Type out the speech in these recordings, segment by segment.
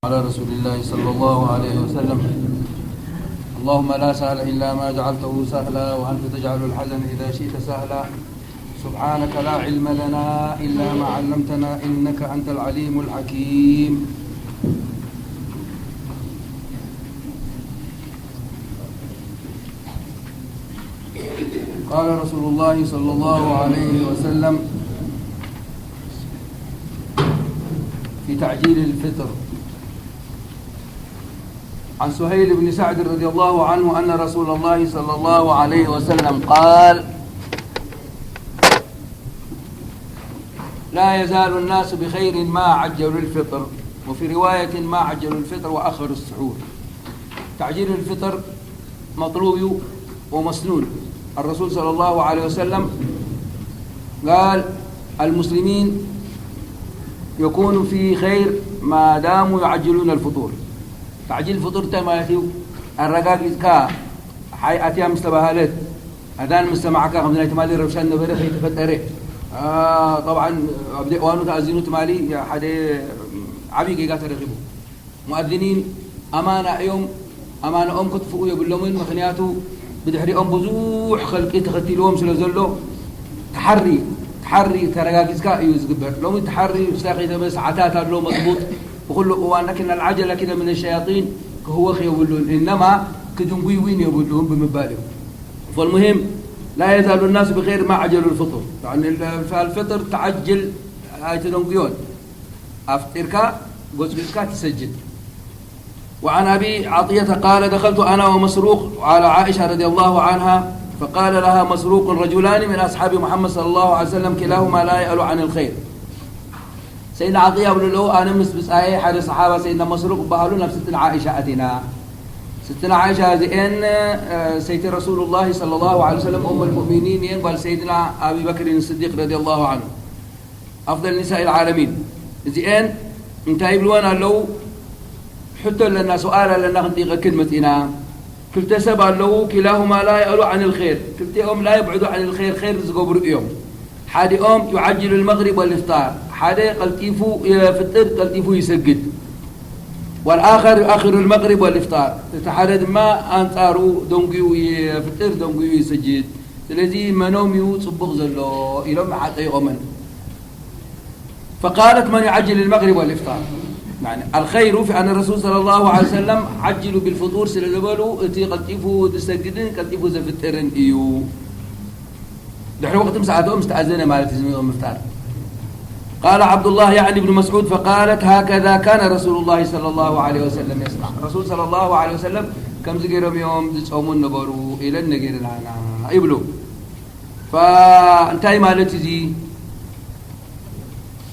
على رسول الله صلى الله عليه وسلم. اللهم لا سهل إلا ما جعلته سهلا وأنت تجعل الحزن إذا شئت سهلا. سبحانك لا علم لنا إلا ما علمتنا إنك أنت العليم الحكيم. قال رسول الله صلى الله عليه وسلم في تعجيل الفطر. عن سهيل بن سعد رضي الله عنه أن رسول الله صلى الله عليه وسلم قال: لا يزال الناس بخير ما عجلوا الفطر، وفي رواية ما عجلوا الفطر وأخروا السحور. تعجيل الفطر مطلوب ومسنون. الرسول صلى الله عليه وسلم قال: المسلمين يكون في خير ما داموا يعجلون الفطور. تعجيل الفطر እንታይ ማለት እዩ? ኣረጋጊጽካ ሓይ ኣትያ ምስ ተባሃለት፣ ኣዛን ምስ ሰማዕካ፣ ከምዚ ናይ ትማሊ ረብሻ ነበረ ከይተፈጠረ። አ፣ ጠብዓን ኣብ ዘይእዋኑ ተኣዚኑ ትማሊ ሓደ ዓብዪ ጌጋ ተረኺቡ። ሙኣዚኒን ኣማና እዮም፣ ኣማናኦም ክጥፍኡ የብሎምን። ምኽንያቱ ብድሕሪኦም ብዙሕ ኸልቂ ተኸቲልዎም ስለ ዘሎ፣ ተሓሪ፣ ተሓሪ ተረጋጊጽካ እዩ ዝግበር። ሎሚ ተሓሪ ምስታ ከይተመ ሰዓታት ኣሎ መጥቡጥ ብኹሉ እዋን፣ ላኪን ኣልዓጀላ ኪደ ምን ሸያጢን ክህወኽ የብሉን፣ እነማ ክድንጉይ እውን የብሉን ብምባል እዩ። ፈልሙሂም ላ የዛሉ ናሱ ብኸይር ማ ዓጀሉ ልፍጡር። ያኒ ፋልፍጥር ተዓጅል ኣይትደንጉዮን። ኣፍጢርካ ጎጽጒጽካ ትሰጅድ። وعن أبي عطية قال: دخلت أنا ومسروق على عائشة رضي الله عنها، فقال لها مسروق: رجلان من أصحاب محمد صلى الله عليه وسلم كلاهما لا يألو عن الخير. ሰይድና ዓጥያ ይብሉ ኣለዉ፣ ኣነ ምስ ብጻየ ሓደ ሰሓባ ሰይድና መስሩቅ ዝበሃሉ ናብ ስትና ዓኢሻ ኣቲና። ስትና ዓኢሻ እዚኤን፣ እ፣ ሰይቲ ረሱሉላሂ ሰለላሁ ዐለይሂ ወሰለም ኡም ልሙእሚኒን እየን፣ ጓል ሰይድና ኣቢ በክሪን ስዲቅ ረዲየላሁ ዐንሁ። ኣፍደል ኒሳኢ ልዓለሚን። እዚኤን እንታይ ይብልወን ኣለዉ? ሕቶ ኣለና፣ ሱኣል ኣለና፣ ክንጥይቐክን መጺና። ክልተ ሰብ ኣለዉ፣ ኪላሁማ ላ የእሉ ዐን ልኸይር፣ ክልቲኦም ላ የብዕዱ ዐን ልኸይር፣ ኸይር ዝገብሩ እዮም። ሓዲኦም ዩዓጅሉ ልመግሪብ ወልፍጣር፣ ሓደ ቀልጢፉ የፍጥር፣ ቀልጢፉ ይሰግድ። ወልኣኸር ዩኣኽሩ ልመግሪብ ወልፍጣር፣ እቲ ሓደ ድማ ኣንጻሩ ደንጉዩ የፍጥር፣ ደንጉዩ ይሰጅድ። ስለዚ መኖም እዩ ጽቡቕ ዘሎ ኢሎም ሓጠይቖመን። فقالت من يعجل المغرب والإفطار؟ يعني الخير في أن الرسول صلى الله عليه وسلم عجلوا بالفطور ስለ ዝበሉ እቲ ቀልጢፉ ዝሰግድን ቀልጢፉ ዘፍጥርን እዩ። ድሕሪ ወቅቲ ምስ ኣተኦም ዝተኣዘነ ማለት እዩ ዝመፅኦም ምፍጣር። قال عبد الله يعني ابن مسعود فقالت هكذا كان رسول الله صلى الله عليه وسلم يصنع. ረሱል صلى الله عليه وسلم ከምዚ ገይሮም እዮም ዝፀሙ ነበሩ ኢለን ነጊርናና ይብሉ። ፈ-፣ እንታይ ማለት እዚ?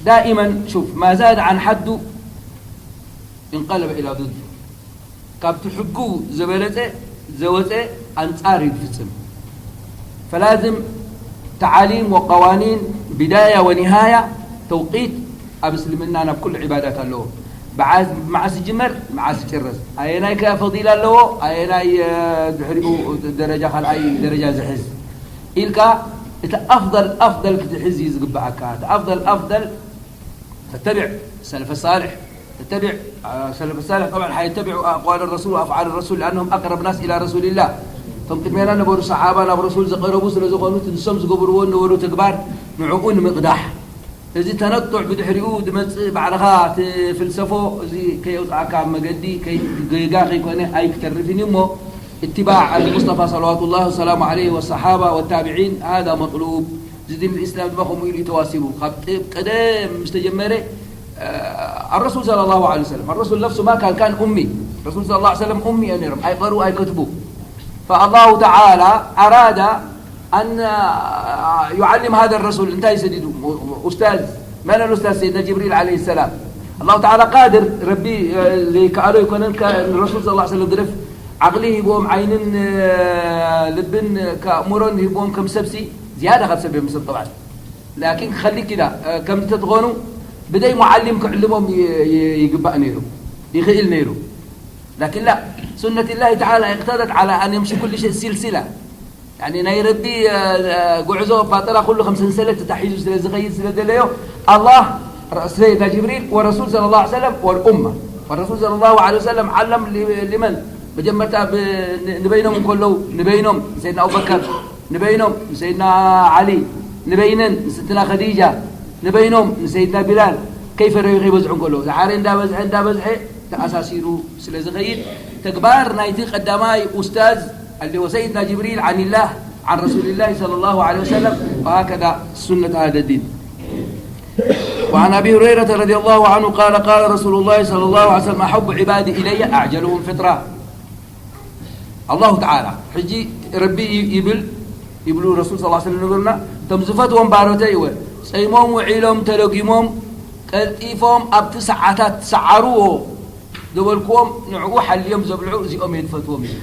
ዳኢመን ሹፍ፣ ማ ዛደ ዓን ሓዱ እንቀለበ ኢላ ضዱ። ካብቲ ሕጉ ዝበለጸ ዘወጸ ኣንጻር እዩ ዝፍጽም። ፈላዝም ተዓሊም ወቀዋኒን ቢዳያ ወኒሃያ ተውቂት ኣብ እስልምና ናብ ኩሉ ዒባዳት ኣለዎ። ብዓ-፣ መዓስ ይጅመር፣ መዓስ ይጭረስ፣ ኣየናይ ከ ፈዲላ ኣለዎ፣ ኣየናይ፣ እ፣ ድሕሪኡ ደረጃ፣ ካልኣይ ደረጃ ዝሕዝ ኢልካ እቲ ኣፍደል፣ ኣፍደል ክትሕዝ እዩ ዝግብኣካ። እቲ ኣፍደል፣ ኣፍደል ተተቢዕ ሰለፈ ሳልሕ፣ ተተቢዕ፣ እ፣ ሰለፈ ሳልሕ ጠብዓን ሓየተቢዑ ኣቅዋል ረሱል ወኣፍዓል ረሱል፣ ለኣነሁም ኣቅረብ ናስ ኢላ ረሱልላህ። እቶም ቅድሜና ነበሩ ሰሓባ ናብ ረሱል ዝቐረቡ ስለ ዝኾኑ፣ እቲ ንሶም ዝገብርዎ ነበሩ ተግባር ንዕኡ ንምቕዳሕ። እዚ ተነጡዕ ብድሕሪኡ ዝመጽእ ባዕልኻ ትፍልሰፎ፣ እዚ ከየውጽኣካ ኣብ መገዲ፣ ከይ-፣ ጌጋ ከይኮነ ኣይክተርፍን እዩ እሞ፣ اتباع المصطفى صلوات الله وسلامه عليه والصحابة والتابعين هذا مطلوب። እዚ ዲን الإسلام ድማ ከምኡ ኢሉ እዩ ተዋሲቡ። ካብ ጥ-፣ ቀደም ምስ ተጀመረ፣ እ፣ الرسول صلى الله عليه وسلم، الرسول نفسه ما كان، كان أمي። ረሱል صلى الله عليه وسلم أمي እዮም ነይሮም። ኣይቐርኡ ኣይከትቡ። فالله تعالى أراد أن يعلم هذا الرسول، እንታይ ሰዲዱ? أستاذ، من الأستاذ؟ سيدنا جبريل عليه السلام. الله تعالى قادر، ረቢ፣ እ፣ ዘይከኣሎ ኣይኮነን፣ ከ-፣ ንረሱል صلى الله عليه وسلم ድረፍ ዓቕሊ ሂብዎም፣ ዓይንን፣ እ፣ ልብን፣ ከ-፣ ኣእምሮን ሂብዎም፣ ከም ሰብሲ ዝያዳ ካብ ሰብ እዮም ሰብ ጠብዓን። ላኪን ክኸሊክ ኢላ፣ እ፣ ከምዚ ተትኾኑ ብደይ ሙዓሊም ክዕልሞም ይ-፣ ይ-፣ ይግባእ ነይሩ፣ ይኽእል ነይሩ። ላኪን ላ፣ ሱነት ላሂ ተዓላ እቅተደት ዓላ ኣን የምሺ ኩሉ ሸይ ሲልሲላ። ያኒ ናይ ረቢ፣ እ፣ እ፣ ጉዕዞ ፋጠራ ኩሉ ከም ሰንሰለት ተታሒዙ ስለ ዝኸይድ ስለ ዘለዮ፣ ኣላህ፣ ረ-፣ ሰይድና ጅብሪል ወረሱል ሰለላሁ ዐለይሂ ወሰለም ወልኡማ። والرسول صلى الله عليه وسلم علم ل-، لمن؟ መጀመርታ ብ-፣ ን-፣ ንበይኖም እንከለዉ፣ ንበይኖም ንሰይድና ኣቡበከር፣ ንበይኖም ንሰይድና ዓሊ፣ ንበይነን ንስትና ኸዲጃ፣ ንበይኖም ንሰይድና ቢላል፣ ከይፈረዩ ከይበዝሑ እንከለዉ፣ ዝሓረ እንዳበዝሐ፣ እንዳበዝሐ ተኣሳሲሩ ስለ ዝኸይድ፣ ተግባር ናይቲ ቀዳማይ ኡስታዝ ኣለ ወሰይድና ጅብሪል ዓኒላህ عن رسول الله صلى الله عليه وسلم، وهكذا سنة هذا الدين. وعن أبي هريرة رضي الله عنه قال: قال رسول الله صلى الله عليه وسلم: أحب عبادي إلي أعجلهم فطرة. الله تعالى ሕጂ ረቢ ይ-፣ ይብል፣ ይብሉ ረሱል صلى الله عليه وسلم ንብሉና፣ እቶም ዝፈትዎም ባሮተይ እወ፣ ጸይሞም ውዒሎም ተለጊሞም፣ ቀልጢፎም ኣብቲ ሰዓታት ሰዓርዎ ዝበልክዎም፣ ንዕኡ ሓልዮም ዘብልዑ እዚኦም እየ ዝፈትዎም እዩ።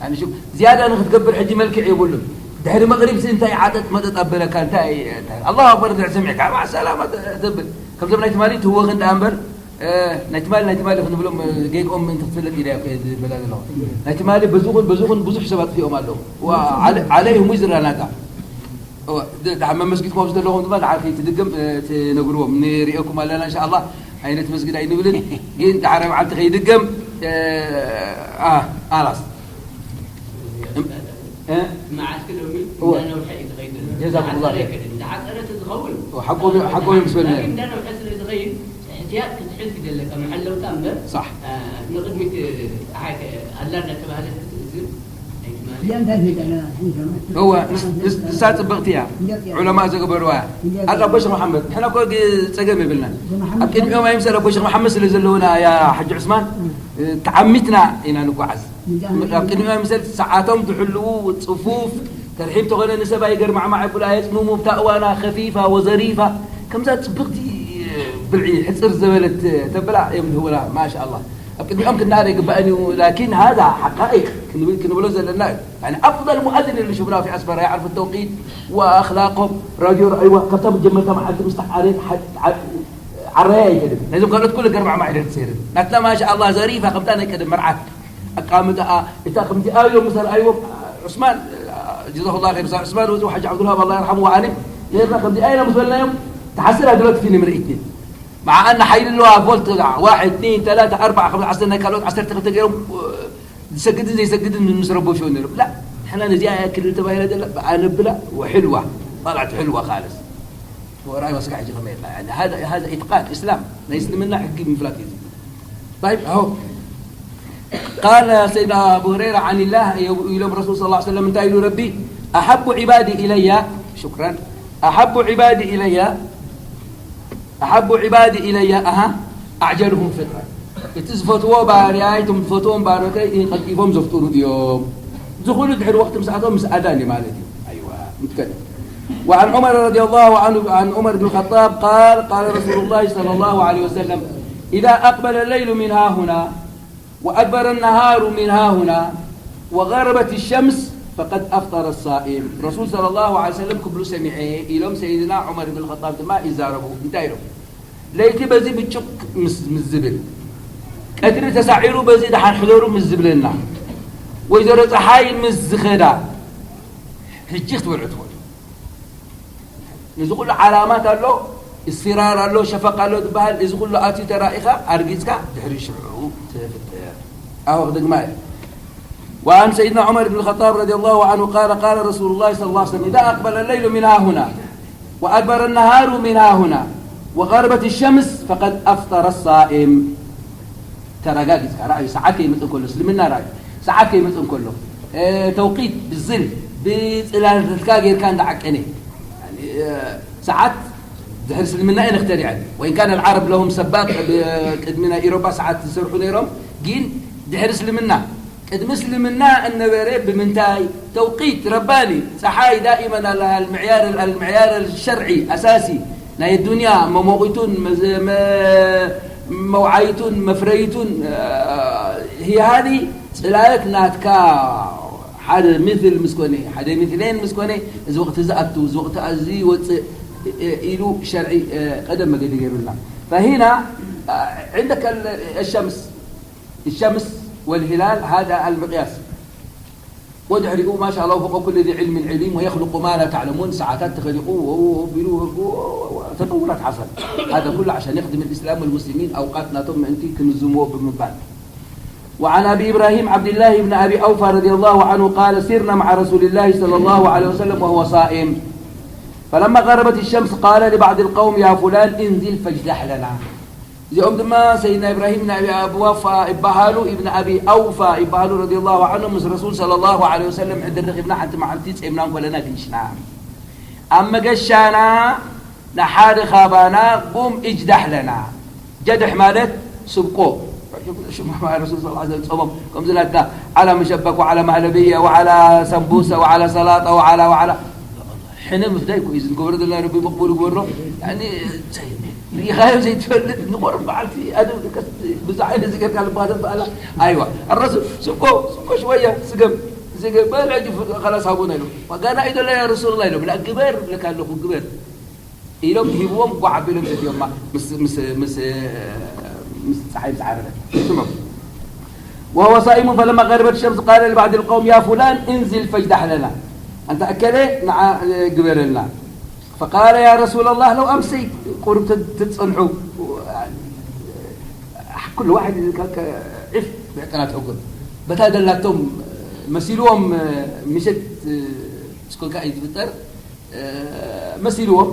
ያኒ ሹፍ፣ ዝያዳ ንክትገብር ሕጂ መልክዕ የብሉን። ድሕሪ መቕሪብ ሲ እንታይ ዓጠጥ መጠጥ ኣበለካ፣ እንታይ፣ እንታይ፣ ኣላሁ ኣክበር ድሕሪ ሰሚዕካ፣ ማዕ ሰላማ ተ-፣ ተብል። ከምዞም ናይ ትማሊ ትህወኽ እንዳ እምበር፣ እ፣ ናይ ትማሊ፣ ናይ ትማሊ ክንብሎም፣ እ፣ ጌግኦም ምእንቲ ክትፍለጥ ኢለ እየ ዝበላ ዘለኹ። ናይ ትማሊ በዚ ኹን፣ በዚ ኹን ብዙሕ ሰባት እዚኦም ኣለዉ። ዋ፣ ዓለ-፣ ዓለይሁም ዊዝራ ናታ። እወ፣ ድ-፣ ደሓን መመስጊድኩም ኣብዚ ዘለኹም ድማ ደሓን ከይትድገም፣ እ፣ ትነግርዎም። ንርእየኩም ኣለና፣ እንሻኣላህ፣ ዓይነት መስጊድ ኣይንብልን፣ ግን ደሓር ኣብ ዓዲ ከይድገም፣ እ፣ ኣ፣ ኣላስ። እም፣ እ? መዓልቲ ሎሚ እወ። እንዳነውሐ እዩ ዝኸይድ ዘሎ። ጀዛኩሙላህ እንዳሓፀረ ኸይር። ኣይከድን። እንዳሓፀረ ተዝኸውን እወ፣ ሓቆም፣ ሓቆም እዮም ዝፈልዩ። ላኪን እንዳነውሐ ስለ ዝኸይድ፣ እሕትያጥ ክትሕዝ ይደለካ፣ መሐለውታ እምበር፣ ሳሕ። እ፣ ንቕድሚት፣ እ፣ ፀሓይ ከ-፣ ኣላ እንዳተባህለት ክትእዝዝ ኣይትማሊ። እዚኣ እንታይ ትብል ኣላ? እወ፣ ንስ-፣ ንስ-፣ ንሳ ጽብቕቲ እያ። ዑለማ ዘገበርዋ እያ። ኣላ ኣቦ ሸኽ መሓመድ፣ ንሕና እኮ ግ-፣ ጸገም የብልናን። ኣብ ቅድሚኦም ኣይምሰል ኣቦ ሸኽ መሓመድ ስለ ዘለዉና እያ ሓጂ ዑስማን፣ እ፣ ተዓሚትና ኢና ንጓዓዝ። ኣብ ቅድሚኦም ኣይምሰል ሰዓቶም ዝሕልዉ፣ ጽፉፍ፣ ተርሒም ተኾነ ንሰብ ኣይገርማዕማዕ የብሉ፣ ኣየጽምሙ፣ ብታ እዋና ከፊፋ ወዘሪፋ፣ ከምዛ ጽብቕቲ ብልዒ ሕጽር ዘበለት ተብላ እዮም ዝህቡና። ማሻኣላህ። ኣብ ቅድሚኦም ክንኣረ ይግባእን እዩ። ላኪን ሃዛ ሓቃኢቅ ክንብል፣ ክንብሎ ዘለና እዩ። ያኒ ኣፍضል ሙኣዝን ኢሉ ሽምና ፊ ኣስመራ፣ ያዕርፉ ተውቂት ወኣኽላቆም። ራድዮ ረኣይዋ፣ ካብታ መጀመርታ መዓልቲ ምስ ተዓረየት፣ ሓ-፣ ዓ-፣ ዓረያ ኣይከድን። ነዞም ካልኦት ኩሉ ገርማዕማዕ ኢለን ትሰይርን። ናትና ማሻኣላህ ዘሪፋ፣ ከምታ ናይ ቀደም መርዓት ኣቃምጣኣ፣ እታ ከምዚኣ እዮም ምስ ኣርኣይዎም፣ ዑስማን፣ ጀዛኹላህ ኸይር፣ ዑስማን ወዚ ሓጂ ዓብዱልሃብ ኣላህ የርሓሙ ወኣሊም፣ ነርና ከምዚኣ ኢና ምስ በልናዮም፣ ተሓስር ኣድሎት ፊልም ርኢት። مع أن ሓይሊ ኣለዋ፣ ቮልት፣ ዋሕድ፣ እትኒን፣ ተላተ፣ ኣርባዓ፣ ከምዚ ዓሰርተ ናይ ካልኦት ዓሰርተ ክልተ ገይሮም፣ ዝሰግድን ዘይሰግድን ምስ ረበሽዎ ነይሮም። ላ፣ ንሕና ነዚኣ እያ ክልል ተባሂላ ዘላ፣ ብኣ ነብላ፣ ወሕልዋ፣ طلعت حلوة خالص። ወራይ ወስካ ሕጂ ከመይ ኢልና፣ يعني هذا، هذا إتقان إسلام، ናይ እስልምና ሕጊ ምፍላጥ እዩ። طيب، أهو. قال سيدنا أبو هريرة عن الله، ኢሎም ረሱል صلى الله عليه وسلم፣ እንታይ ኢሉ ረቢ? أحب عبادي إلي، شكرا، أحب عبادي إلي، أحب عبادي إلي، أها، أعجلهم فطرة። እቲ ዝፈትዎ ባርያይ፣ እቶም ዝፈትዎም ባሮተይ፣ ቀልጢፎም ዘፍጥሩ እዮም። እዚ ኩሉ ድሕሪ ወቕቲ ምስ ኣተዎም፣ ምስ ኣዳን እዩ ማለት እዩ። ኣይዋ፣ ምትከል። وعن عمر رضي الله عنه، عن عمر بن الخطاب قال: قال رسول الله صلى الله عليه وسلم: إذا أقبل الليل من ها هنا، وأدبر النهار من ها هنا، وغربت الشمس، فقد أفطر الصائم. ረሱል صلى الله عليه وسلم ክብሉ ሰሚዐ ኢሎም ሰይድና ዑመር ብን ኸጣብ ድማ ይዛረቡ። እንታይ ኢሎም? ለይቲ በዚ ብጭቕ ምስ፣ ምስ ዝብል፣ ቀትሪ ተሳዒሩ በዚ ደሓን ሕደሩ ምስ ዝብለና፣ ወይዘሮ ፀሓይ ምስ ዝኸዳ፣ ሕጂ ክትበልዑ ትኽእሉ። ነዚ ኩሉ ዓላማት ኣሎ፣ እስትራር ኣሎ፣ ሸፈቕ ኣሎ ዝበሃል፣ እዚ ኩሉ ኣትዩ ተራኢኻ ኣርጊጽካ ድሕሪ ሽዑ ትፍጥር። ኣሁ ክድግማ እየ። وعن سيدنا عمر بن الخطاب رضي الله عنه قال: قال رسول الله صلى الله عليه وسلم: إذا أقبل الليل من ها هنا، وأدبر النهار من ها هنا، وغربت الشمس، فقد أفطر الصائم. ተረጋጊጽካ ረኣዩ፣ ሰዓት ከይመጽእ እንከሎ፣ እስልምና ረኣዩ፣ ሰዓት ከይመጽእ እንከሎ፣ እ፣ ተውቂት ብዝል፣ ብጽላልካ ጌርካ እንዳዓቀነ፣ ያኒ፣ እ፣ ሰዓት ድሕሪ እስልምና እየ ነክተሪዐን። وإن كان العرب لهم سباق، ብ-፣ ቅድሚ ናይ ኢሮጳ ሰዓት ዝሰርሑ ነይሮም፣ ግን ድሕሪ እስልምና፣ ቅድሚ እስልምና እነበረ ብምንታይ ተውቂት ረባኒ፣ ጸሓይ ዳኢመን ኣለሃል፣ ምዕያር፣ ኣልምዕያር ሸርዒ ኣሳሲ ናይ ዱንያ መሞቒቱን መዘ-፣ መ-፣ መውዓይቱን መፍረይቱን፣ እ፣ ሂሃዲ ጽላለት ናትካ ሓደ ሚስል ምስ ኮነ፣ ሓደ ሚስሌን ምስ ኮነ፣ እዚ ወቕቲ እዚ ኣቱ፣ እዚ ወቕቲ እዚ ይወጽእ ኢሉ ሸርዒ፣ እ፣ ቀደም መገዲ ገይሩልና። فهنا، እ፣ عندك ال-، الشمس، الشمس والهلال هذا المقياس. ودحرئوا ما شاء الله فوق كل ذي علم عليم ويخلق ما لا تعلمون. ساعات تخلقوا و-، و-، و-، و-، و-، تطورات حصل. هذا كله عشان يخدم الإسلام والمسلمين، أوقات ناتهم أنت كنزموا بمبال. وعن أبي إبراهيم عبد الله بن أبي أوفى رضي الله عنه قال: سرنا مع رسول الله صلى الله عليه وسلم وهو صائم، فلما غربت الشمس قال لبعض القوم: يا فلان، انزل فاجدح لنا. እዚኦም ድማ ሰይድና ኢብራሂም ብን ኣቢ ኣውፋ ይበሃሉ፣ ኢብን ኣቢ ኣውፋ ይበሃሉ፣ ረዲየላሁ ዐንሁ፣ ምስ ረሱል ሰለላሁ ዐለይሂ ወሰለም ሕድሪ ረኺብና፣ ሓንቲ መዓልቲ ጸይምና እንኮለና ግንሽና። ኣብ መገሻና ንሓደ ካባና ቁም እጅዳሕ ለና። ጀድሕ ማለት ስብቆ። ሽሙ ረሱል ሰለላሁ ዐለይሂ ወሰለም ጾሞም፣ ከምዚ ናትና ዓላ መሸበክ ወዓላ ማህለብያ ወዓላ ሰምቡሰ ወዓላ ሰላጣ ወዓላ ወዓላ። ሕነ ምፍዳይ እኮ እዩ፣ እዚ ንገብሮ ዘለና ረቢ መቕቡል ይግበሮ። ያኒ፣ ሪኢኻዮ ዘይትፈልጥ ንቆርብ በዓልቲ ኣደብ ድቀስ ብዙሕ ዓይነት ዝገርካ ልባተ በዓላ። ኣይዋ፣ ኣረሱ ስብኮ፣ ስብኮ ሽወያ፣ ስገም፣ ስገም፣ በል ሕጂ ፍ-፣ ኸላስ ሃቡና ኢሎም። ዋጋና እዩ ዘሎ ያ ረሱሉላህ ኢሎም። ላ ግበር፣ ብለካ ኣለኹ፣ ግበር። ኢሎም ሂብዎም፣ ጓዕ ኣቢሎም ሰትዮማ ምስ፣ ምስ፣ ምስ፣ ምስ ፀሓይ ምስ ዓረበት። ስምዑ። وهو صائم فلما غربت الشمس قال لبعض القوم: يا فلان، انزل فاجدح لنا. ኣንታ እከለ፣ ንዓ ግበረልና። فقال: يا رسول الله، لو أمسيت، ቁሩብ ተ-፣ ትጸንሑ። ኩሉ ዋሕድ ከ-፣ ከ-፣ ዒፍ ብዕጥና ትሕጎል። በታ ደላቶም መሲልዎም፣ ምሸት ስኮንካ እዩ ዝፍጠር። መሲልዎም፣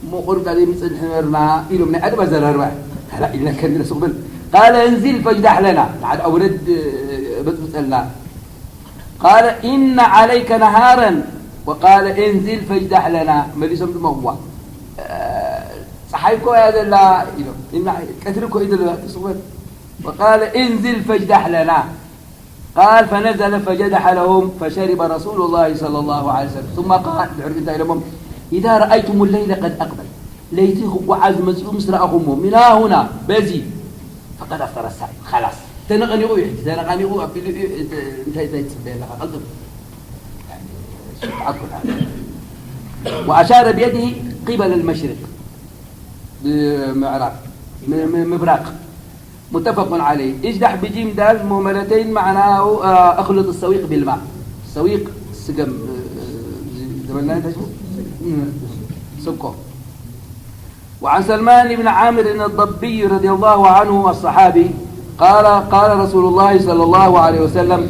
እሞ ቁሩብ ዳኣ ዘይምጽእ ንሕበርና ኢሎም ናይ ኣደብ ኣዘራርባ። ታላ ኢልና ከንዲ ነሱ ክብል። قال: انزل فاجدح لنا. ንዓድ ኣውረድ፣ በጽብጸልና። قال: إن عليك نهارا. وقال: انزل فاجدح لنا. መሊሶም ድማ፣ እዋ፣ ጸሓይ እኮ እያ ዘላ ኢሎም። እና ቀትሪ እኮ እዩ ዘሎ፣ ትስወር። وقال: انزل فاجدح لنا. قال: فنزل فجدح لهم، فشرب رسول الله صلى الله عليه وسلم، ثم قال، ድሕሪ እንታይ ኢሎሞም፣ إذا رأيتم الليل قد أقبل، ለይቲ ክጓዓዝ መጺኡ ምስ ረኣኹሞ፣ من ها هنا، በዚ، فقد أفطر الصائم، خلاص، ተነቐኒቑ እዩ፣ ሕጂ ተነቓኒቑ ኣቢሉ እዩ፣ እንታይ፣ እንታይ ትጽበየ ኣለኻ? ቀልጥፍ። ተኣኩል። وأشار بيده قبل المشرق، ብምዕራብ፣ ም-፣ ም-፣ ምብራቕ። متفق عليه. اجدح بجيم دال مهملتين معناه، آه، اخلط السويق بالماء. السويق سقم، آه، زي-، زي ما قلنا، شو؟ سكو. وعن سلمان بن عامر الضبي رضي الله عنه الصحابي قال: قال رسول الله صلى الله عليه وسلم: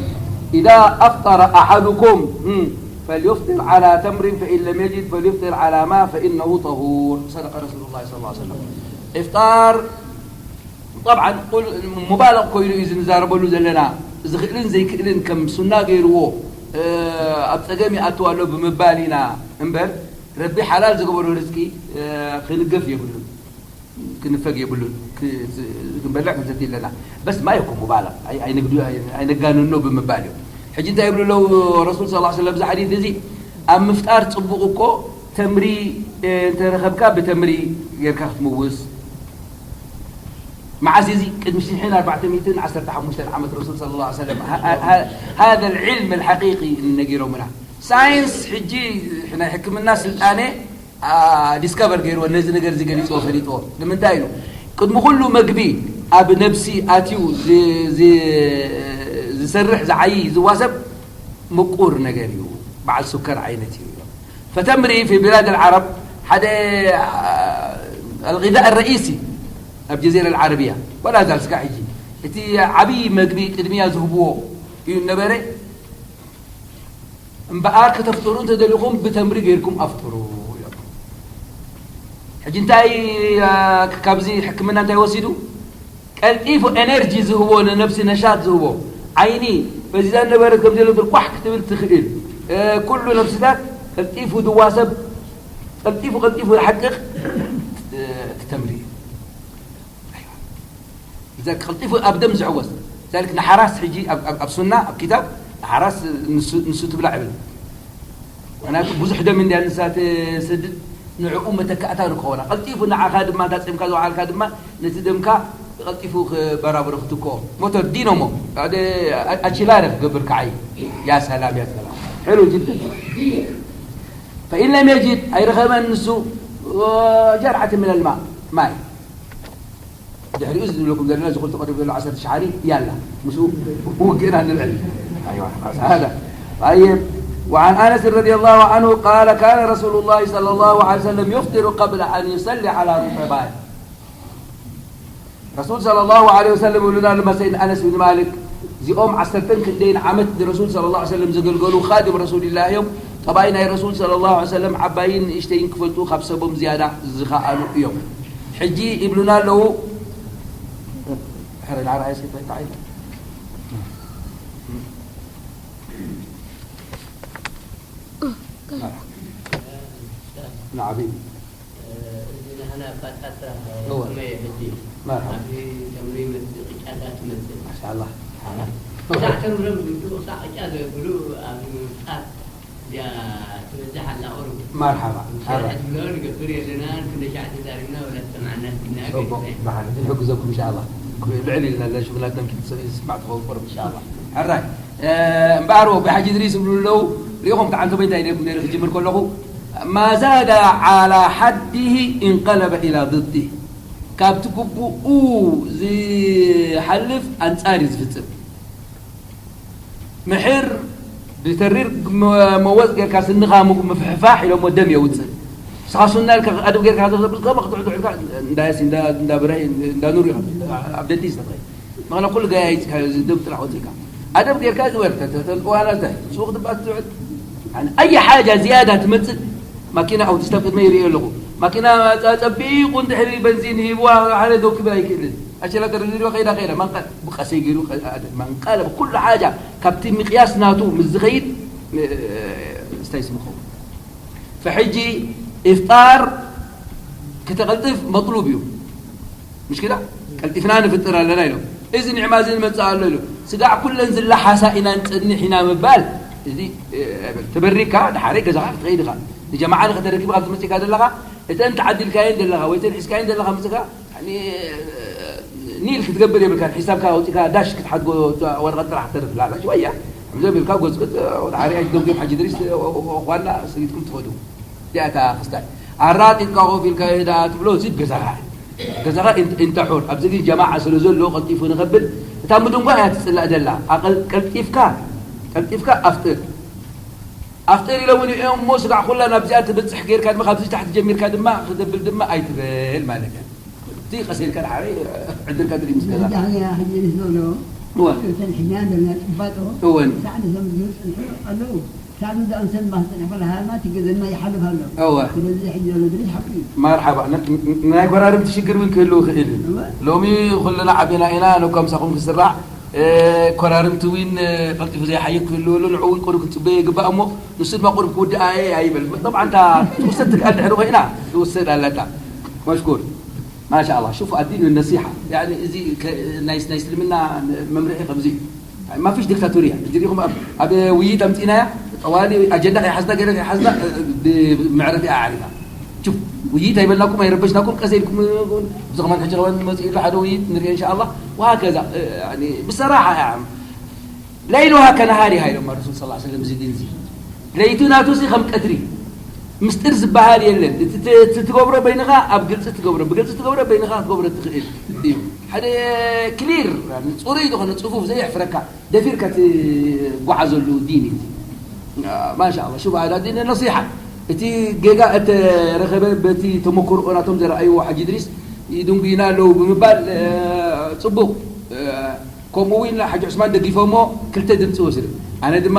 إذا أفطر أحدكم، مم، فليفطر على تمر، فإن لم يجد فليفطر على ماء فإنه طهور. صدق رسول الله صلى الله عليه وسلم. إفطار طبعا، ቁል-፣ ሙባለቕ ኮይኑ እዩ ዝንዛረበሉ ዘለና። ዝኽእልን ዘይክእልን ከም ሱና ገይርዎ፣ እ፣ ኣብ ጸገም ይኣትው ኣሎ ብምባል ኢና እምበር፣ ረቢ ሓላል ዝገበሮ ርዝቂ፣ እ፣ ክንገፍ የብሉን፣ ክንፈግ የብሉን። ክ-፣ ክንበልዕ ክንሰቲ ኣለና። በስ ማይ እኮ ሙባለቕ፣ ኣይ-፣ ኣይንግዱ-፣ ኣይ-፣ ኣይነጋንኖ ብምባል እዩ። ሕጂ እንታይ ይብሉ ኣለዉ ረሱል ሰለላሁ ዐለይሂ ወሰለም ኣብዚ ሓዲስ እዚ? ኣብ ምፍጣር ጽቡቕ እኮ ተምሪ፣ እ፣ እንተረኸብካ ብተምሪ ጌርካ ክትምውስ። መዓስ እዚ? ቅድሚ ሽሕን ኣርባዕተ ሚእትን ዓሰርተ ሓሙሽተን ዓመት ረሱል ሰለላሁ ዐለይሂ ወሰለም ሃ-፣ ሃ-፣ ሃ-፣ هذا العلم الحقيقي ነጊሮምና። ሳይንስ ሕጂ ናይ ሕክምና ስልጣነ፣ አ፣ ዲስከቨር ገይርዎ፣ ነዚ ነገር እዚ ገሊጽዎ ፈሊጥዎ። ንምንታይ ኢሉ? ቅድሚ ኩሉ መግቢ ኣብ ነብሲ ኣትዩ ዝ-፣ ዝ-፣ ዝሰርሕ፣ ዝዓዪ፣ ዝዋሰብ ምቁር ነገር እዩ። በዓል ሱከር ዓይነት እዩ። فتمري في بلاد العرب ሓደ፣ አ፣ الغذاء الرئيسي ኣብ ጀዚራ العربية ولا زال እስካዕ ሕጂ እቲ ዓብዪ መግቢ ቅድሚያ ዝህብዎ እዩ ነበረ። እምበኣር ከተፍጥሩ እንተደሊኹም ብተምሪ ጌርኩም ኣፍጥሩ ኢሎም። ሕጂ እንታይ፣ አ፣ ካብዚ ሕክምና እንታይ ወሲዱ? ቀልጢፉ ኤነርጂ ዝህቦ፣ ንነብሲ ነሻጥ ዝህቦ፣ ዓይኒ ፈዚዛ ነበረት ከም ዘይነበረት ቋሕ ክትብል ትኽእል፣ እ፣ ኩሉ ነብስታት ቀልጢፉ ዝዋሰብ፣ ቀልጢፉ፣ ቀልጢፉ ዝሓቅቕ፣ እ፣ እቲ ተምሪ እዩ። ኣይዋ። እዛ ቀልጢፉ ኣብ ደም ዝዕወዝ። ዛልክ ንሓራስ ሕጂ ኣብ፣ ኣብ፣ ኣብ ሱና፣ ኣብ ኪታብ፣ ንሓራስ ንሱ፣ ንሱ ትብላዕ ይብል። ምኽንያቱ ብዙሕ ደም እንድያ ንሳ ትሰድድ፣ ንዕኡ መተካእታ ንክኾና። ቀልጢፉ ንዓኻ ድማ፣ እታ ጺምካ ዝወዓልካ ድማ፣ ነቲ ደምካ ቀልጢፉ ክበራብሮ ክትክኦ። ሞተር ዲኖሞ፣ ኣደ-፣ ኣ-፣ ኣቺላረ ክገብር ከዓይ። ያ ሰላም፣ ያ ሰላም። ሕሉው ጅደን። ፈኢን ለም የጅድ፣ ኣይረኸበን ንሱ፣ ጀርዓት ምን ኣልማ፣ ማይ። ድሕሪኡ እዚ ዝብለኩም ዘለና፣ እዚ ክልተ ቀሪቡ ዘሎ ዓሰርተ ሸሓኒ፣ ያላ፣ ምስኡ ውግእና ንልዕል። ኣይዋ፣ ኸላስ፣ ሃዳ። طيب. وعن أنس رضي الله عنه قال: كان رسول الله صلى الله عليه وسلم يفطر قبل أن يصلي على رطبات. ረሱል ሰለላሁ ዐለይሂ ወሰለም ይብሉና፣ ንመሰይን ኣነስ ብን ማሊክ፣ እዚኦም ዓሰርተን ክንደይን ዓመት ንረሱል ሰለላሁ ዐለይሂ ወሰለም ዘገልገሉ ኻድም ረሱልላህ እዮም። ጠባይ ናይ ረሱል ሰለላሁ ዐለይሂ ወሰለም ዓባይን ንእሽተይን ክፈልጡ ካብ ሰቦም ዝያዳ ዝኸኣሉ እዮም። ሕጂ ይብሉና ኣለዉ። ሕረ፣ ንዓርኣይ እስኪ እንታይ ኢሉ? ናዓ። ናዓ፣ ቢኒ። እዚ ናህና ፋጣ ስራሕ እወ። ከመይ ሕጂ? መርሓባ። ኣብዚ ተምሪ ይመጽእ፣ ቅጫ እዛ ትመጽእ። ማሻኣላህ። ክሳዕ ተምሮም ዝምጽኡ፣ ክሳዕ ቅጫ ዘብሉ ኣብ ምምጻእ እዚኣ ትበዝሕ ኣላ ቁሩብ። መርሓባ። ሸርሒ መርሓባ። ትብሎ ንገብር የለና፣ ክንደይ ሻዕ ተዛሪብና ወላ ዝሰማዕና ስኢና ጽቡቕ። ገዲፍና። ብሓደ ክንሕግዘኩም ኢንሻኣላህ። ልዕል ኢልና ኣለና፣ ሽጉላትና ምኪ ትሰ-፣ ዝስማዕ ትኸውን ቁሩብ ኢንሻኣላህ። ሕራይ። እ፣ እምበኣር ወቢ ሓጂ ድሪስ ይብሉ ኣለዉ፣ ሪኢኹም ተዓንተበይ እንታይ ኢለ ነይረ ክጅምር ከለኹ፣ ما زاد على حده انقلب إلى ضده። ካብቲ ግቡኡ ዝሓልፍ ኣንጻር እዩ ዝፍጽም። ምሕር ብተሪር መ-፣ መወጽ ጌርካ ስንኻ ም-፣ ምፍሕፋሕ ኢሎሞ ደም የውጽእ። ንስኻ ሱና ኢልካ ኣደብ ጌርካ ዘብልካ ክትዕድዕ ኢልካ እንዳ ያሲን፣ እንዳ፣ እንዳ ብራሂም፣ እንዳ ኑር ኢኻ ኣብ ደንቲስት ትኸይድ። ምኽንያቱ ኩሉ ገያይጽካ እዚ ደም ጥራሕ ወጺእካ። ኣደብ ጌርካ ግበር፣ ተ-፣ ተ-፣ ተልቅዋና እንታይ? ሱቕ ክትበሃል ትውዕል። ያኒ ኣይ ሓጃ ዝያዳ ትመጽእ፣ ማኪና ኣውቲስታ ቅድመ ይርእዮ ኣለኹ። ማኪና ጸ-፣ ጸቢቑ እንድሕሪ በንዚን ሂብዋ፣ ሓደ ደው ክብል ኣይክእልን። ኣሸላ ተደርዲርዋ ከይዳ፣ ከይዳ። መንቀ-፣ ብቐሰይ ገይሩ ቀ-፣ ኣደ-፣ መንቀለ ብኩሉ ሓጃ ካብቲ ምቅያስ ናቱ ምስ ዝኸይድ፣ እ-፣ ስታይ ስምኸው። ፈሕጂ ኢፍጣር ከተቐልጥፍ መጥሉብ እዩ። ምሽ ክዳ? ቀልጢፍና ንፍጥር ኣለና ኢሎም። እዚ ኒዕማ እዚ ንመጽእ ኣሎ ኢሉ። ስጋዕ ኩለን ዝለሓሳ ኢና ንጸንሕ ኢና ምባል፣ እዚ፣ እ፣ ኣይበል። ተበሪካ፣ ድሓረይ ገዛኻ ክትኸይድ ኢኻ። ንጀማዓ ንኸተረኪብ ካብ ትመጽእካ ዘለኻ፣ እተን ተዓዲልካየን ዘለኻ፣ ወይ እተን ሒዝካየን ዘለኻ ምጽእካ፣ ያኒ፣ ኒል ክትገብር የብልካን። ሒሳብካ ኣውጺእካ ዳሽ ክትሓድጎ ወረቐት ጥራሕ ተርፍ። ላላ፣ ሽወያ። ከምዚ ቢልካ ጎዝግዝ፣ ወደ ሓርያ ደንጉ ሓጂ ድሪስ፣ ኦ-፣ ኦ-፣ ኦ-፣ ኳና ስጊድኩም ትኸዱ። እዚኣ እታ ክስታይ። ኣራጢጥካ ኮፍ ኢልካ እየ ደኣ ትብሎ፣ እዚ ገዛኻ። ገዛኻ ኢንት-፣ ኢንተ ሑር። ኣብዚ ግን ጀማዓ ስለ ዘሎ ቀልጢፉ ንኸብል፣ እታ ምድንጓ እያ ትጽላእ ዘላ። ኣቐል-፣ ቀልጢፍካ፣ ቀልጢፍካ ኣፍጥር። ኣፍጥር ኢሎምኒ እዮም እሞ፣ ስጋዕ ኩላ ናብዚኣ ትብጽሕ ጌርካ ድማ፣ ካብዚ ታሕቲ ጀሚርካ ድማ ክተብል ድማ ኣይትበል ማለት እያ። እቲ ቀስ ኢልካ ድሓረይ ዕድልካ ትርኢ ምስ ገዛ። ዳሕና ሕጂ ንስ ዘሎ፣ እወ። እተን ሕጂ ዘለና ጽባጦ፣ እወን። ሳዕ ንሶም ዝጽንሑ ኣለዉ። ሳዕ ንዛኦም ሰብ ማኽጽንሕ ከለሃ፣ ናቲ ገዘና ይሓልፍ ኣሎ። እወ። ስለዚ ሕጂ ዘሎ ድሪስ ሓቂ እዩ። መርሓባ። ን-፣ ን-፣ ናይ ጎራርምቲ ሽግር እውን ክህልው ይኽእል እዩ። እወ። ሎሚ ኩልና ዓቢና ኢና፣ ነኳ ምሳኹም ክስራዕ፣ እ፣ ኮራርምቲ እውን፣ እ፣ ቀልጢፉ ዘይሓይክ ክህልው ኣሎ፣ ንዑ እውን ቁሩብ ክንጽበዮ ይግባእ እሞ፣ ንሱ ድማ ቁሩብ ክውድኣ እየ ኣይበል። ጠብዓን እታ ትውሰድ ትከኣል ድሕሪ ኮይና፣ ትውሰድ ኣለታ። መሽኩር። ማሻ ኣላህ፣ ሹፍ ኣዲን ነሲሓ። ያኒ እዚ ከ-፣ ናይ፣ ናይ እስልምና መምርሒ ከምዚ እዩ። ማፊሽ ዲክታቶርያ። እዚ ዲኹም ኣብ፣ ኣብ ውይይት ኣምጺእናያ፣ ጠዋሊ ኣጀንዳ ከይሓዝና፣ ገለ ከይሓዝና፣ እ፣ ብ-፣ መዕረፊኣ ኣዕሪፋ። ሹፍ፣ ውይይት ኣይበልናኩም፣ ኣይረበሽናኩም፣ ቀስ ኢልኩም፣ እ፣ እዚ ከማን ሕጂ ከማን መጺኡ ኣሎ ሓደ ውይይት ንርኢ ኢንሻኣላህ። ወሃከዛ፣ እ፣ ያኒ ብሰራሓ እያ። ለይሉሃ ከነሃሪሃ ኢሎም ረሱል ሰለላሁ ዐለይሂ ወሰለም፣ እዚ ዲን እዚ። ለይቱ ናቱ እዚ ከም ቀትሪ። ምስጢር ዝበሃል የለን። እቲ ት-፣ እቲ ትገብሮ በይንኻ ኣብ ግልጺ ትገብሮ፣ ብግልጺ ትገብሮ በይንኻ ክትገብሮ ትኽእል እዩ። ሓደ ክሊር፣ ጽሩይ ዝኾነ ጽፉፍ ዘየሕፍረካ፣ ደፊርካ ትጓዓዘሉ ዲን እዩ። ማሻ ኣላህ፣ ሹፍ፣ ሃዛ ዲን ነሲሓ። እቲ ጌጋ እተረኸበ በቲ ተመክሮኦ ናቶም ዘረኣይዎ ሓጂ ድሪስ ይድንጉዩና ኣለዉ ብምባል፣ እ፣ ጽቡቕ፣ እ፣ ከምኡ እውን ሓጂ ዑስማን ደጊፎሞ ክልተ ድምፂ ወስዱ። ኣነ ድማ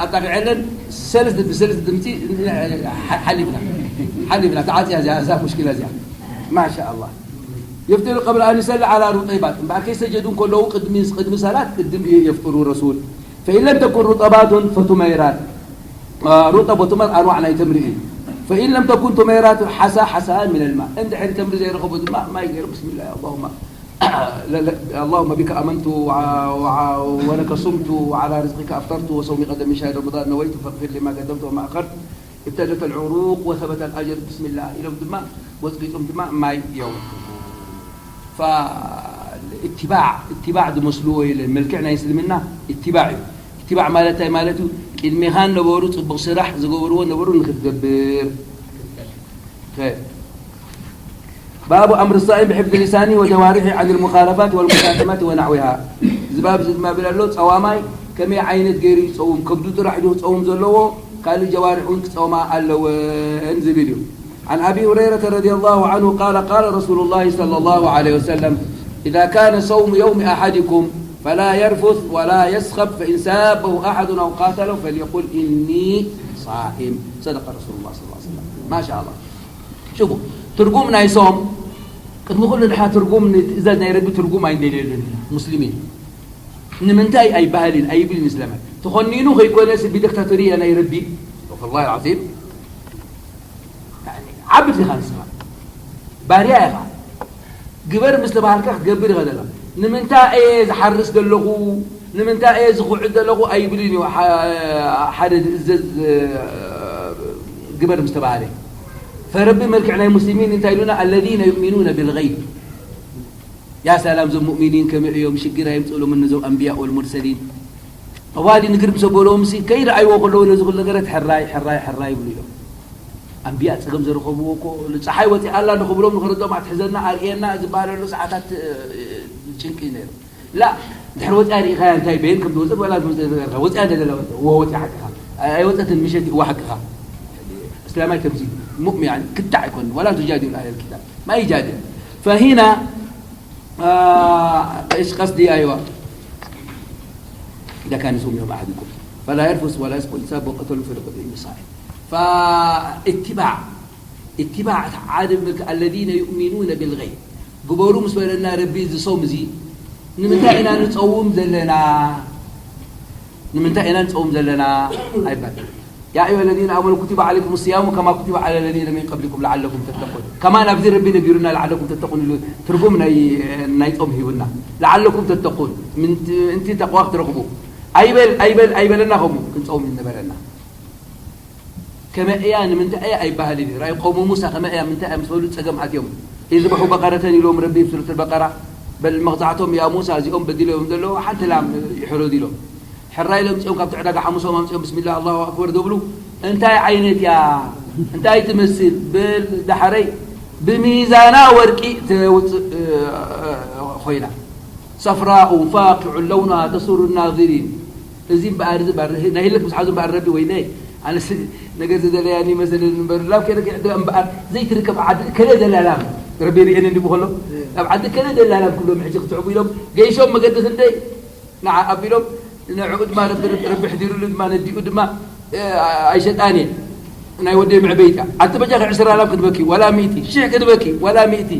ኣጣቂዐለን ሰለስተ፣ ብሰለስተ ድምፂ ሓ-፣ ሓሊፍና፣ ሓሊፍና። ተዓፅያ እዚኣ፣ እዛ ሙሽኪላ እዚኣ። ማሻ ኣላህ። يفطر قبل أن يصلي على رطيبات. እምበኣር ከይሰጀዱ እንከለዉ ቅድሚ፣ ቅድሚ ሰላት ቅድም የፍጥሩ ረሱል። فإن لم تكن رطبات فتميرات. ሩጠብ ወተመር ኣንዋዕ ናይ ተምሪ እዩ። فإن لم تكن تميرات حسى حساء من الماء. እንድሕሪ ተምሪ ዘይረኸቡ ድማ ማይ ገይሩ ብስሚላህ اللهم لا، لا، اللهم بك آمنت وع-، وع-، ولك صمت وعلى رزقك أفطرت وصومي غدا من شهر رمضان نويت فاغفر لي ما قدمت وما أخرت ابتلت العروق وثبت الأجر بسم الله ኢሎም ድማ ወጽቂጦም ድማ ማይ የውርዱ። فالاتباع، اتباع ዝመስልዎ የለን። መልክዕ ናይ እስልምና اتباع እዩ። اتباع ማለት እንታይ ማለት እዩ? ቅድሜኻ ነበሩ ጽቡቕ ስራሕ ዝገበርዎ ነበሩ ንክትገብር። طيب. باب أمر الصائم بحفظ لسانه وجوارحه عن المخالفات والمشاتمات ونحوها. እዚ ባብ እዚ ድማ ይብል ኣሎ፣ ጸዋማይ ከመይ ዓይነት ገይሩ ይጸውም? ከብዱ ጥራሕ ድዩ ክጸውም ዘለዎ? ካልእ ጀዋርሕ እውን ክጸውማ ኣለወን ዝብል እዩ። عن أبي هريرة رضي الله عنه قال قال رسول الله صلى الله عليه وسلم إذا كان صوم يوم أحدكم فلا يرفث ولا يصخب فإن سابه أحد أو قاتله فليقل إني صائم. صدق رسول الله صلى الله عليه وسلم. ما شاء الله. شوفوا، ትርጉም ናይ ሶም ቅድሚ ኩሉ ንሓ ትርጉም ንትእዛዝ ናይ ረቢ ትርጉም ኣይንደልየሉን ኢና ሙስሊሚን። ንምንታይ ኣይበሃልን ኣይብልን እስላማይ። ተኾኒኑ ከይኮነስ ብዲክታቶርያ ናይ ረቢ፣ ወላሂ ልዓዚም፣ ዓብድ ኢኻ ንስኻ። ባርያ ኢኻ። ግበር ምስ ተባሃልካ ክትገብር ኢኻ ዘለኻ። ንምንታይ እየ ዝሓርስ ዘለኹ፣ ንምንታይ እየ ዝኹዕት ዘለኹ ኣይብልን እዩ። ሓ-፣ ሓደ ዝእዘዝ፣ እ፣ ግበር ምስ ተባሃለ። ፈረቢ መልክዕ ናይ ሙስሊሚን እንታይ ኢሉና? الذين يؤمنون بالغيب. ያ ሰላም፣ እዞም ሙእሚኒን ከመይ እዮም? ሽግር ኣየምፅእሎምን ነዞም ኣንብያ ወልሙርሰሊን። ጠዋሊ ንግር ምስ ኣበሎም ሲ ከይረኣይዎ ከለዉ ነዚ ኩሉ ነገራት ሕራይ፣ ሕራይ፣ ሕራይ ይብሉ እዮም። ኣንብያ ፀገም ዘረኸብዎ እኮ ፀሓይ ወፂኣ ኣላ ንኽብሎም ንኽረድኦም ኣትሕዘና፣ ኣርእየና ዝበሃለሉ ሰዓታት፣ እ፣ ጭንቂ እዩ ነይሩ። ላ፣ ድሕሪ ወፂኣ ርኢኻያ እንታይ በየን ከም ዝወፅእ ወላ ዝወፅእ ነገር ወፂኣ እንደ ዘላ ወፂኣ። እዎ ወፂኣ ሓቅኻ። ኣይወፀትን ምሸት እዎ ሓቅኻ። እስላማይ ከምዚ ሙእሚን ክዳዕ ኣይኮን ወላ ትጃዲሉ ኣህለል ኪታብ። ما يجادل. فهنا آه، ايش قصدي؟ ايوه، اذا كان يصوم يوم احدكم فلا يرفث ولا يسقط انساب وقتل في القدر المصائب. فاتباع، اتباع عاد الملك الذين يؤمنون بالغيب. ግበሩ ምስ በለና ረቢ እዚ ጾም እዚ ንምንታይ ኢና ንጸውም ዘለና? ንምንታይ ኢና ንጸውም ዘለና ኣይባል። يا أيها الذين آمنوا كتب عليكم الصيام كما كتب على الذين من قبلكم لعلكم تتقون. كما نبذي ربي نبيرنا لعلكم تتقون. ትርጉም ናይ ናይ ጾም ሂቡና። لعلكم تتقون፣ ምንቲ ተቕዋ ክትረኽቡ። ኣይበል ኣይበል ኣይበለና። ከምኡ ክንጸውም ዝነበረና ከመይ እያ ንምንታይ እያ ኣይበሃልን እዩ። ራእይ ቀውሙ ሙሳ ከመይ እያ ምንታይ እያ ምስ በሉ ጸገም ኣትዮም። يذبحوا بقرة ኢሎም ረቢ ኣብ ሱረት البقرة። በል መቕጻዕቶም ያ ሙሳ እዚኦም በዲሎም ዘለዉ ሓንቲ ላም ይሕረዱ ኢሎም። ሕራይ ኢሎም ጽኦም ካብቲ ዕዳጋ ሓሙሶም ኣምጺኦም ብስሚላ ኣላሁ ኣክበር ደብሉ። እንታይ ዓይነት እያ? እንታይ ትመስል? በል ዳሕረይ ብሚዛና ወርቂ ተውጽእ ኮይና። صفراء فاقع لونها تسر الناظرين. እዚ እምበኣር እዚ ባር ናይ ህልክ ምስ ሓዙ እምበኣር ረቢ ወይነይ ኣነስ ነገር ዝደለያኒ መሰለኒ እምበር ላም ከይደ ክዕድጋ እምበኣር ዘይትርከብ ዓዲ ከለ ዘላ ላም ረቢ ርእየኒ እንዲ ብኸሎ ኣብ ዓዲ ከለ ዘላ ላም ክብሎም ሕጂ ክትዕቡ ኢሎም ገይሾም መገዲ ክንደይ ንዓ ኣቢሎም ንዕኡ ድማ ረቢ ረቢ ሕዲሩሉ ድማ ነዲኡ ድማ ኣይሸጣን እየ ናይ ወደይ መዕበይታ ኣቲ በጃ ዕስራ ላም ክትበኪ ዋላ ሚእቲ ሽሕ ክትበኪ ዋላ ሚእቲ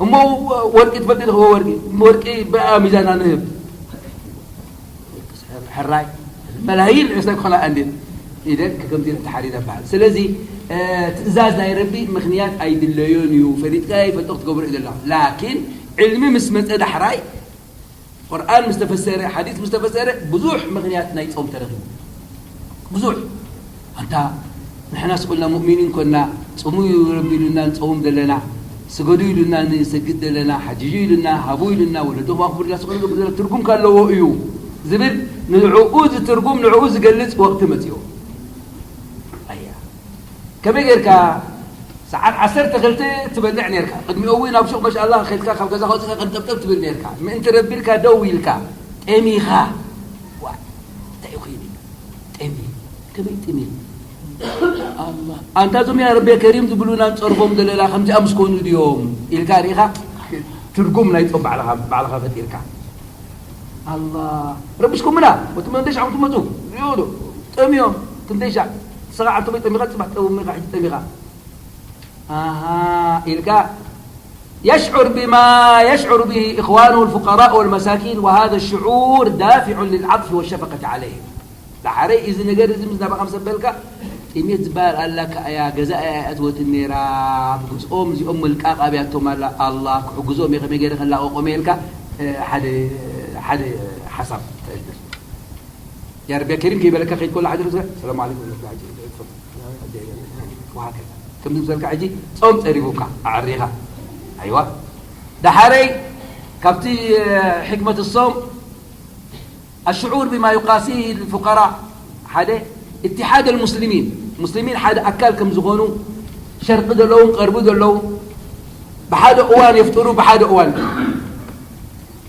እሞ ወርቂ ትፈልጢ ዶ ወርቂ ወርቂ ብኣ ሚዛና ንህብ ሕራይ መላይን ዕስራ ክኾና እንዴ ኢደን ከምዚ ተሓሪዳ በሃል ስለዚ ትእዛዝ ናይ ረቢ ምኽንያት ኣይድለዮን እዩ ፈሊጥካ ይፈልጦ ክትገብሮ እዩ ዘለካ ላኪን ዕልሚ ምስ መፀ ዳሕራይ ቁርኣን ምስ ተፈሰረ ሓዲስ ምስ ተፈሰረ ብዙሕ ምኽንያት ናይ ፆም ተረኺቡ ብዙሕ ኣንታ ንሕና ስቁልና ሙእሚኒን ኮና ጽሙ እዩ ረቢ ኢሉና ንጸውም ዘለና ስገዱ ኢሉና ንሰግድ ዘለና ሓጅዩ ኢሉና ሃቡ ኢሉና ወለድኹም ኣኽብሩ ኢልና ስቁሉ ገብር ዘለና ትርጉም ካለዎ እዩ ዝብል ንዕኡ ዝትርጉም ንዕኡ ዝገልጽ ወቕቲ መጺኡ ኣያ ከመይ ጌርካ ሰዓት ዓሰርተ ክልተ ትበልዕ ኔርካ ቅድሚኡ እውን ኣብ ሹቕ መሻላ ከልካ ካብ ገዛ ከወፅካ ቀንጠብጠብ ትብል ኔርካ ምእንቲ ረቢ ኢልካ ደው ኢልካ ጠሚኻ እንታይ ኮይኑ ጠሚ ከመይ ጥሚ ኣላህ ኣንታ እዞም ያ ረቢ ከሪም ዝብሉና ንፀርፎም ዘለና ከምዚኣ ምስ ኮኑ ድዮም ኢልካ ርኢኻ ትርጉም ናይ ፆም ባዕልኻ ባዕልኻ ፈጢርካ ኣላህ ረቢሽኩምና ወቲ መንደሽ ዓም ትመፁ ይብሉ ጠምዮም ክንደይ ሻዕ ሰዓ ዓርተመይ ጠሚኻ ፅባሕ ጠሚኻ ሕጂ ጠሚኻ ኣሃ ኢልካ يشعر بما يشعر به إخوانه الفقراء والمساكين وهذا الشعور دافع للعطف والشفقة عليهم. ዳሓረይ እዚ ነገር እዚ ምስ ናባኻ ምስ ኣበልካ ጥሜት ዝበሃል ኣላካ እያ ገዛ እያ ኣይኣትወትን ነይራ ብግዝኦም እዚኦም መልቃቕ ኣብያቶም ኣላ ኣላ ክሕግዞም እየ ከመይ ገይረ ከላቐቆም እየ ኢልካ ሓደ ሓደ ሓሳብ ተእድር يا ربي يا كريم كيف لك خير كل حاجة سلام عليكم ورحمة الله وبركاته وهكذا ከምዚ ምሰልካ ሕጂ ጾም ጸሪቡካ ኣዕሪኻ ኣይዋ ዳሓረይ ካብቲ ሕክመት ሶም الشعور بما يقاسيه الفقراء ሓደ اتحاد المسلمين ሙስሊሚን ሓደ ኣካል ከም ዝኾኑ ሸርቂ ዘለዎም ቀርቡ ዘለዉ ብሓደ እዋን የፍጥሩ ብሓደ እዋን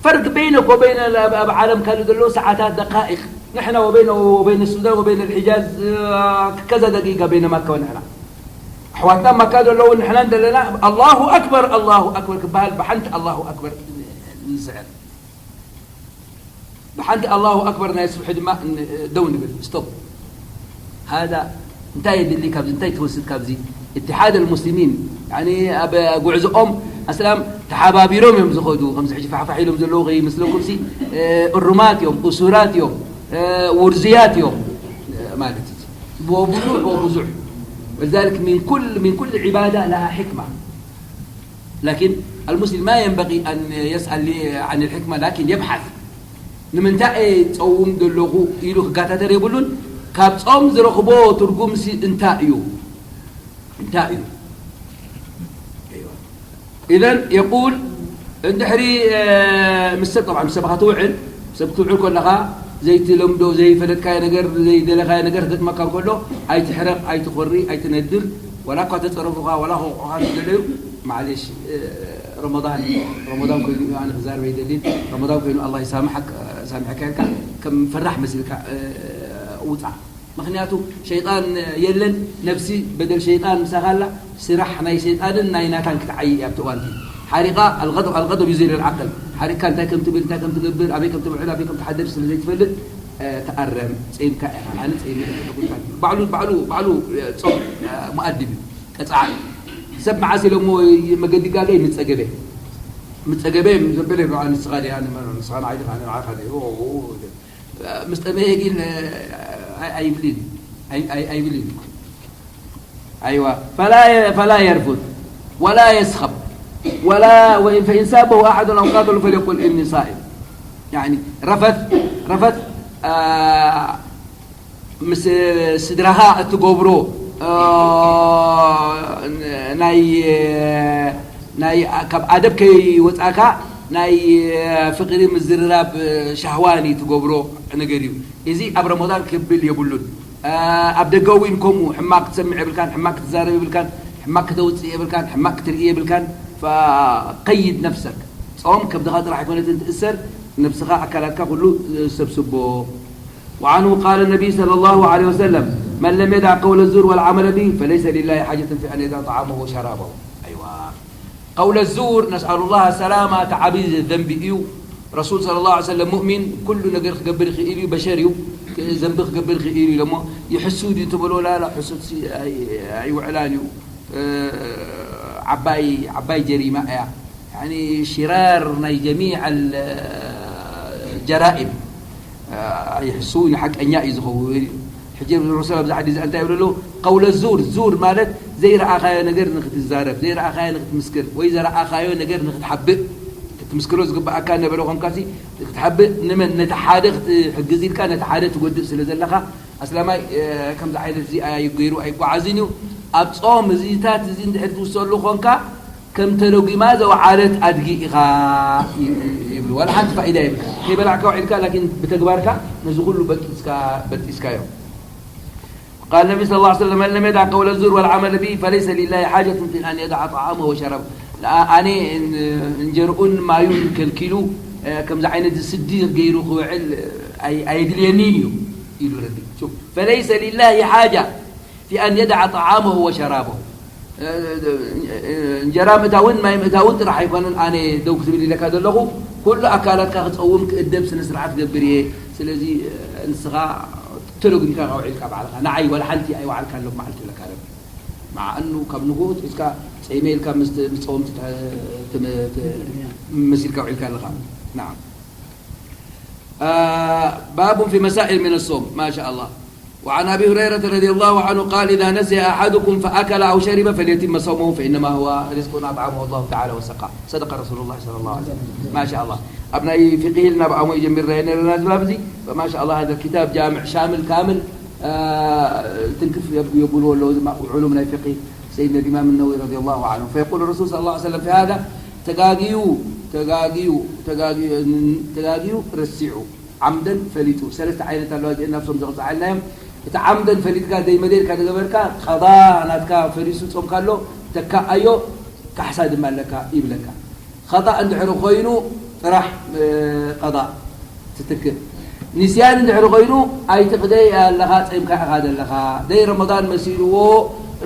فرق بينك وبين ኣብ ዓለም ካልእ ዘለዉ ሰዓታት ደቃኢቕ ንሕና ወበይነ ወበይነ ሱዳን ወበይነ ልሒጃዝ ከዛ ደቂቃ በይነ ማካ ወንሕና ኣሕዋትና ማካ ዘለዉ ንሕና እንደለና ኣላሁ ኣክበር ኣላሁ ኣክበር ክበሃል ብሓንቲ ኣላሁ ኣክበር ንስዕር። ብሓንቲ ኣላሁ ኣክበር ናይ ስብሒ ድማ ደው ንብል ስቶፕ። ሃዳ እንታይ የድሊ ካብዚ እንታይ ትወስድ ካብዚ? اتحاد المسلمين يعني ኣብ ጉዕዞኦም ኣስላም ተሓባቢሮም እዮም ዝኸዱ። ከምዚ ሕጂ ፋሕፋሕ ኢሎም ዘለዉ ከይመስለኩም ሲ እሩማት እዮም እሱራት እዮም ውርዝያት እዮም ማለት እዩ። ወብዙሕ ወብዙሕ ولذلك من كل من كل عبادة لها حكمة لكن المسلم ما ينبغي أن يسأل عن الحكمة لكن يبحث ንምንታይ እየ ጸውም ዘለኹ ኢሉ ክጋታተር የብሉን። ካብ ጾም ዝረኽቦ ትርጉምሲ እንታይ እዩ? እንታይ እዩ? إذن يقول እንድሕሪ ምስ ሰብ طبعا ምስ ሰብ ክትውዕል ሰብ ክትውዕል ከለኻ ዘይትለምዶ ዘይፈለጥካዮ ነገር ዘይደለኻዮ ነገር ክገጥመካ እንከሎ ኣይትሕረቕ ኣይትኾሪ ኣይትነድር ወላ እኳ ተጸረፉኻ ወላ ከውቕዑኻ ዝደለዩ ማዕሌሽ ረመዳን ረመዳን ኮይኑ እዩ ኣነ ክዛረብ ኣይደልን ረመዳን ኮይኑ ኣላ ይሳምሓክ ሳሚሕካ ኢልካ ከም ፈራሕ መሲልካ ውፃእ ምክንያቱ ሸይጣን የለን ነብሲ በደል ሸይጣን ምሳኻ ኣላ ስራሕ ናይ ሸይጣንን ናይ ናታን ክትዓይ እያ ኣብቲ እዋንቲ ሓሪቃ الغضب الغضب يزيل العقل ሓሪቅካ እንታይ ከም ትብል እንታይ ከም ትገብር ኣበይ ከም ትውዕል ኣበይ ከም ትሓድር ስለ ዘይትፈልጥ ተኣረም ጸይምካ ኢኻ ኣነ ጸይመ ባዕሉ ባዕሉ ባዕሉ ጾም ሙኣድብ እዩ ቀጻዓት ሰብ መዓስ ኢሎሞ መገዲ ጋገይ ምጸገበ ምጸገበ ዘበለ ንስኻ ዲኻ ንስኻ ንዓይ ዲኻ ንዓኻ ምስ ጠመየ ግን ኣይብልን ኣይብልን أيوة فلا فلا يرفث ولا يصخب ولا وإن فإن سابه أحد أو قاتله فليقل إني صائم يعني رفث رفث آه ምስ ስድራኻ እትገብሮ ናይ ናይ ካብ ኣደብ ከይወፃእካ ናይ ፍቅሪ ምዝርራብ ሻህዋኒ ትገብሮ ነገር እዩ። እዚ ኣብ ረመዳን ክብል የብሉን። ኣብ ደገ እውን ከምኡ ሕማቅ ትሰምዕ የብልካን፣ ሕማቅ ክትዛረብ የብልካን፣ ሕማቅ ክተውፅእ የብልካን፣ ሕማቅ ክትርኢ የብልካን። ፈቀይድ ነፍሰክ ፆም ከብድኻ ጥራሕ ኣይኮነትን ትእሰር፣ ነብስኻ ኣካላትካ ኩሉ ሰብስቦ። وعنه قال النبي صلى الله عليه وسلم من لم يدع قول الزور والعمل به فليس لله حاجة في أن يدع طعامه وشرابه. أيوة. قول الزور نسأل الله السلامة تعبيز الذنب إيو. رسول صلى الله عليه وسلم مؤمن كل ነገር ክገብር ይኽእል እዩ በሸር እዩ ዘንቢ ክገብር ይኽእል እዩ ለሞ ይሕሱ ድዩ ትበሎ ላላ ሕሱት ኣይውዕላን እዩ ዓባይ ዓባይ ጀሪማ እያ ሽራር ናይ ጀሚዕ ጀራኢም ይሕሱ ንሓቀኛ እዩ ዝኸውን። ሕጂ ረሱል ኣብዚ ሓዲስ እንታይ ይብሉ ኣለዉ? ቀውለ ዙር፣ ዙር ማለት ዘይረኣኻዮ ነገር ንክትዛረብ፣ ዘይረኣኻዮ ንክትምስክር ወይ ዘረኣኻዮ ነገር ንክትሓብእ ክትምስክሮ ዝግበኣካ ነበረ ኮንካሲ ክትሓብእ ንመን ነቲ ሓደ ክትሕግዝ ኢልካ ነቲ ሓደ ትጎድእ ስለ ዘለኻ ኣስላማይ ከምዚ ዓይነት እዚ ገይሩ ኣይጓዓዝን እዩ። ኣብ ጾም እዚታት እዚ እንድሕር ትውሰሉ ኮንካ ከም ተለጒማ ዘውዓለት ኣድጊ ኢኻ ይብሉ። ዋላ ሓንቲ ፋኢዳ የብልካ። ከይበላዕካ ውዒልካ ላኪን ብተግባርካ ነዚ ኩሉ በጢስካ በጢስካዮ። قال النبي صلى الله عليه وسلم من لم يدع قول الزور والعمل به فليس لله حاجة في أن يدع طعامه وشرابه. ኣነ እንጀርኡን ማዩን ከልኪሉ ከምዚ ዓይነት ስዲ ገይሩ ክውዕል ኣየድልየኒን እዩ ኢሉ ረቢ። فليس لله حاجة في أن يدع طعامه وشرابه. እንጀራ ምእታውን ማይ ምእታውን ጥራሕ ኣይኮነን ኣነ ደው ክትብል ኢለካ ዘለኹ ኩሉ ኣካላትካ ክፀውም ክእደብ ስነ ስርዓት ገብር እየ። ስለዚ ንስኻ ተረጉምካ ውዒልካ ባዕልኻ ንዓይ ዋላ ሓንቲ ኣይወዓልካ ኣለኩ መዓልቲ ኢለካ ረቢ። መዓ ኣኑ ካብ ንግሆ ትሒዝካ ፀይመ ኢልካ ምስ ጸወምቲ መሲልካ ውዒልካ ኣለኻ። ናዓም። باب في مسائل من الصوم ما شاء الله. وعن أبي هريرة رضي الله عنه قال إذا نسي أحدكم فأكل أو شرب فليتم صومه فإنما هو رزق أطعمه الله تعالى وسقاه. صدق رسول الله صلى الله عليه وسلم. ما شاء الله. ኣብ ናይ ፊቅሂ ኢልና ብኣሞ ጀሚርና ነርና ዝባብ እዚ فما شاء الله هذا الكتاب جامع شامل كامل ትንክፍ የብልዎ ኣለዉ ዑሉም ናይ ፊቅሂ سيدنا الإمام النووي رضي الله عنه فيقول الرسول صلى الله عليه وسلم في هذا ተጋግዩ ተጋግዩ ተጋግዩ ተጋግዩ ረሲዑ ዓምደን ፈሊጡ ሰለስተ ዓይነት ኣለዋ እዚአን ናብሶም ዘቕፅዓልናዮም። እቲ ዓምደን ፈሊጥካ ዘይመደልካ ዝገበርካ ቀዳ ናትካ ፈሪሱ ጾምካ ኣሎ ተካኣዮ ካሕሳ ድማ ኣለካ ይብለካ። ኸጣእ እንድሕሪ ኮይኑ ጥራሕ ቀዳ ትትክእ። ንስያን እንድሕሪ ኮይኑ ኣይትኽደይ ኣለኻ፣ ጸምካ ኢኻ ዘለኻ። ደይ ረመዳን መሲልዎ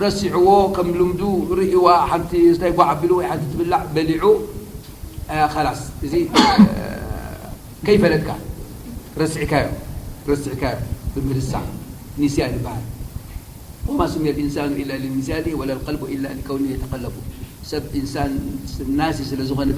ረሲዕዎ፣ ከም ልምዱ ርእዋ፣ ሓንቲ ስታይ ጓዕ ኣቢሉ ወይ ሓንቲ ትብላዕ በሊዑ፣ ኸላስ እዚ ከይፈለጥካ ረስዕካዮ፣ ረስዕካዮ ብምርሳዕ ንስያን ይበሃል። وما سمي الإنسان إلا لنسيانه ولا القلب إلا لكونه يتقلب። ሰብ ኢንሳን ናሲ ስለ ዝኾነ